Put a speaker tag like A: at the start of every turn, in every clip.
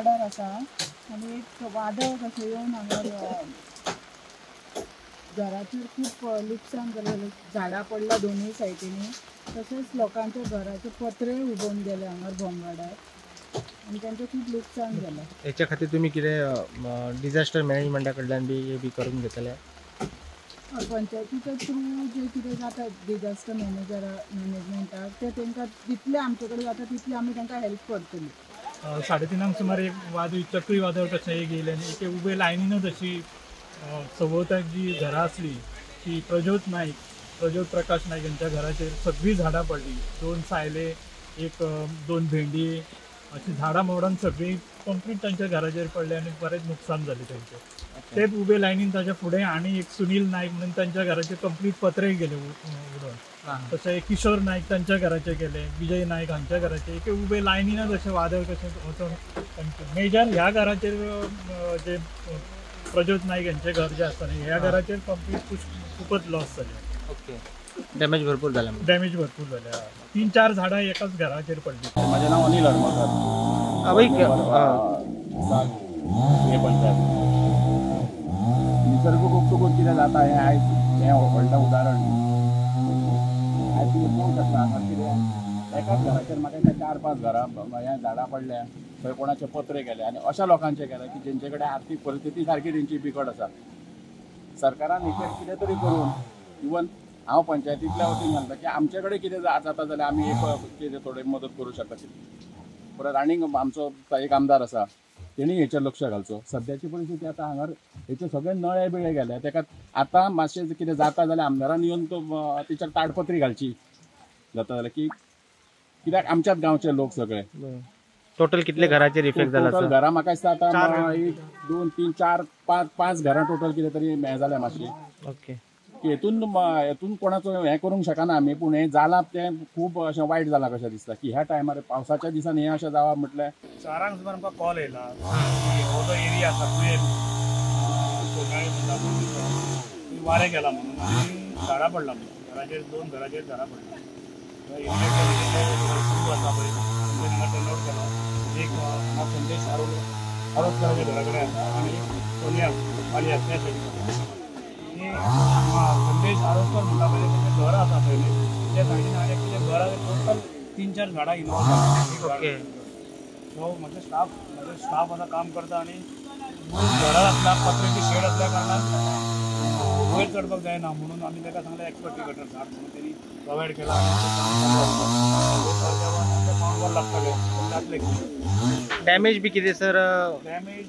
A: भोंगवाड्यार आसा आनी एक वादळ कशें येवन हांगा घराचेर खूब लुकसाण जालें. झाडां पडला दोनूय सायडींनी, तशेंच लोकांच्या घराचे पत्रे उबोवन गेले हांगा भोंगवाड्यार आनी तांचें खूब लुकसाण जालें.
B: हेच्या खातीर तुमी कितें डिझास्टर मॅनेजमेंटा कडल्यान बी हे बी करून घेतले?
A: पंचायतीच्या थ्रू जे कितें जाता डिझास्टर मॅनेजमेंटाक ते तांकां जितले आमचे कडेन जाता तितले आमी तांकां हेल्प करतली.
C: 3:30 सुमार एक वादळ, चक्री वादळ कशें एक येयलें आनी एके उबे लायनीनच अशी सभोवताक जी घरां आसली ती प्रज्योत नायक, प्रज्योत प्रकाश नायक यांच्या घराचेर सगळीं झाडां पडली. 2 सायले, एक 2 भेंडी अशी झाडां मोडून सगळीं कंप्लीट तांच्या घराचेर पडली आनी बरेंच नुकसान जालें तांचें. तेच उबे लायनीन ताच्या फुडें आनी एक सुनील नायक म्हणून तांच्या घराचे कंप्लीट पत्रे गेले उडोन. तशें किशोर नायक तांच्या घराचे गेले, विजय नायक हांच्या घराचे, एके उबे लायनीनच अशें वादळ कशें वचोन तांचे मेजर ह्या घराचेर जे प्रज्योत नायक यांचे घर जे आसा न्ही, ह्या घराचेर कंप्लीट खूपच लॉस जालें.
B: ओके, डॅमेज भरपूर जालें.
C: डॅमेज भरपूर जालें. 3-4 झाडां एकाच घराचेर पडली.
D: म्हजें नांव अनिल हरमलकर. पंचायत निसर्ग खूब कितें जाता हें आयज हें व्हडलें उदाहरण. आयज तुमी पळोवंक शकता हांगा कितें एकाच घराचेर म्हाका दिसता 4-5 घरां हें झाडां पडल्या, थंय कोणाचे पत्रे गेले आनी अशा लोकांचे गेले की जेंचे कडेन आर्थीक परिस्थिती सारकी तेंची बिकट आसा. सरकारान हेचेर कितें तरी करून, इवन हांव पंचायतींतल्या वतीन सांगता की आमचे कडेन कितें जाता जाल्यार आमी एक कितें थोडें मदत करूं शकता. परत आनीक आमचो एक आमदार आसा, तेणी हेचेर लक्ष घालचो. सद्याची परिस्थिती आतां हांगार हेचे सगळे नळे बिळे गेले, तेका आतां मातशें कितें जाता जाल्यार आमदारान येवन तो तेचेर ताडपत्री घालची जाता जाल्यार, की कित्याक आमच्याच गांवचे लोक सगळे.
B: टोटल कितले घराचेर इफेक्ट जाला?
D: टोटल घरां म्हाका दिसता आतां 1 2 3 4 5 घरां टोटल कितें तरी हें जालें मातशें.
B: ओके,
D: हेतून हेतून कोणाचो हें करूंक शकना आमी, पूण हें जालां तें खूब अशें वायट जालां कशें दिसता की ह्या टायमार पावसाच्या दिसांनी हें अशें जावप म्हटल्यार.
E: 4 सुमार आमकां कॉल येयला की हो जो एरिया आसा तुयें सोनाळी म्हणटा थंय वारें गेलां म्हणून आनी झाडां पडलां म्हणून घराचेर, 2 घराचेर झाडां पडलां. इमिडिएटली आसा पळय तांच्यानी हांगा टर्न आवट केलो. एक हांगा संदेश आरोपकराच्या घरा कडेन आसा आनी सोनिया वालिया त्या सायडीन आसा. संदेश आरोपकर म्हणटा पळय तेचें घर आसा पयलें त्या सायडीन आनी तेजें घर आसा. टोटल 3-4 झाडां इनवॉल्व जालीं. सो म्हजें स्टाफ आतां काम करता आनी घरां आसल्या पत्र्याची शेड आसल्या कारणान वयर चडपाक जायना म्हणून आमी ताका सांगलें एक्सपर्ट गटर झाड म्हणून तेणी प्रोवायड केला आनी तें काम चालू आसा. पावण वर लागतलें जातलें.
B: डॅमेज बी कितें सर?
E: डॅमेज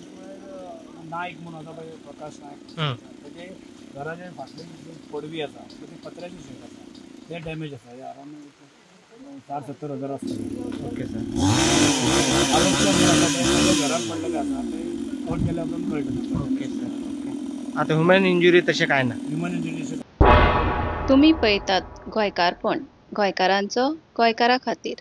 E: नायक म्हणून आसा पळय, प्रकाश नायक, तेजे घराचे फाटली पडवी आसा ती पत्र्याची शेड आसा, ते डॅमेज आसा. हे अरावंड 60-70 हजार आसतले.
B: Okay sir.
E: घरात पडलेले आसा ते फोन केल्या उपरांत कळटलें.
B: Okay sir. आतां ह्युमन इंजुरी तशें कांय ना?
E: Human injury.
F: तुमी पळयतात गोंयकारपण, गोंयकारांचो गोंयकारा खातीर.